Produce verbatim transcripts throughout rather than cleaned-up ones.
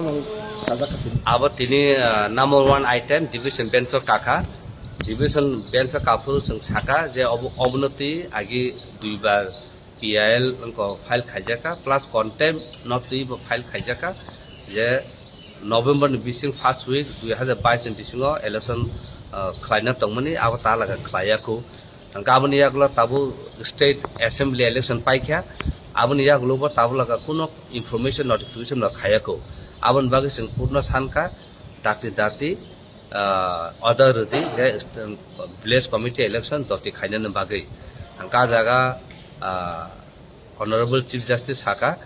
Sajak kha tini. Abo tini, ah, number one item division bench o kaka. Division bench o kaphuru chwng saka je obo, obono twi agi duibar P I L wngkha file khaijaka, plus contempt no twi bo file khaijaka je November ni bising first week dui hazar bais ni bisingo election, ah, khlaina tongmani, abo talaga khlaiya kho. Hwnkhe aboni yagulo tabuk state assembly election paikha, aboni yagulo bo tabuk laga kuno information notification no khaiya kho. Aboni bagwi chwng court no sankha, dakti dakti, ah, order rwdi je village committee election doti khainani bagwi. Hwnkhe ah jaga, ah, Honorable Chief Justice saka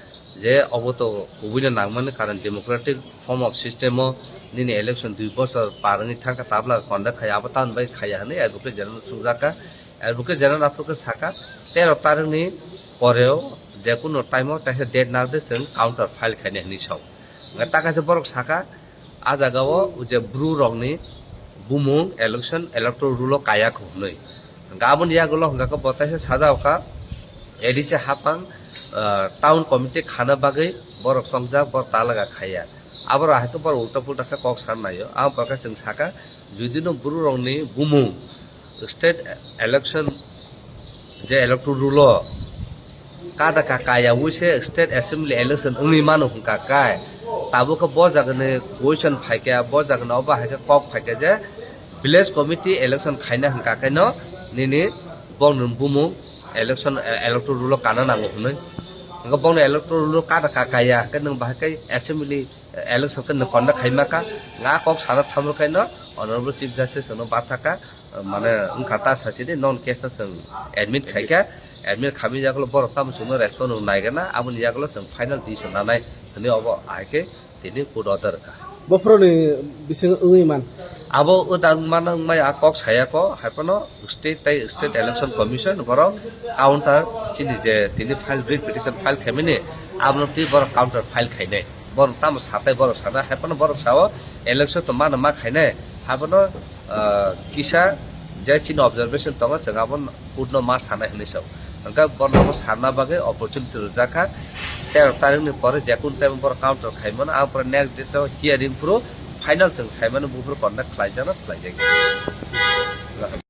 je obo to kubuino nangmani, karon democratic form of system o nini election dui bochor par wngwi thangkha, tabla conduct khai abo tamoni bai khaiya hwnwi Advocate General swngjaka. Advocate General aphuru khe saka tero tarikni poreo jekunu time o kaisa date narwkdi chwng counter file khainai hwnwi sao. Hwnkhe ta kaisa borok saka, ah jaga o je Bru rokni bumung election electoral roll o kaya kho hwnwi. Hwnkhe aboni yagulo hwnkhe bo taisa sajao kha, A D C hapang, ah, town committee khana bagwi borok chongjak, borok talaga khaiya. Aborok hai khe borok ulta pulta khe kok san naio. Aboni pore khe chwng saka, judino Bru rokni bumung state election je electoral roll o kada ka kaya wi se state assembly election wngwi mano hwnkha kai, tabuk khe bo jagani question phaikha, bo jagani obo hai khe kok phaikha je village committee election khaina hwnkha khe no nini bongni bumung election, eh, electoral roll o kana nango hwnwi. Hwnkhe bongni electoral roll o kada ka kaya hwnkhe nwng bahai khe assembly election khe nwng conduct khaima kha, nga kok sana thamrwkhaino Honorable Chief Justice no bathaka, mane wngkha ta sachini non case no chwng admit khaikha, admit khamwi yagulo borok tamo chwngno respond rwng naigana, aboni yagulo chwng final decision nanai hwnwi obo ahai khe tini court order rwkha. Bophoroni bising wngwi man. Abo wngdang mano wngmaya kok sayako, haiphano state tei state election commission borok counter chini je tini file, writ petition file khaimani, abono twi borok counter file khainai. Borok tamo satai borok sana, haiphano borok sao election to mano ma khainai, haiphano, ah, kisa je chini observation tongo, chwng abo court no ma sanai hwnwi sao. Hwnkhe borno bo sanna bagwi opportunity rwjakha, tero tarikni pore jekun time borok counter khaimano, ang pore next date o hearing phuru final chwng saimano, buphuru conduct khlaijakno khlaijakya.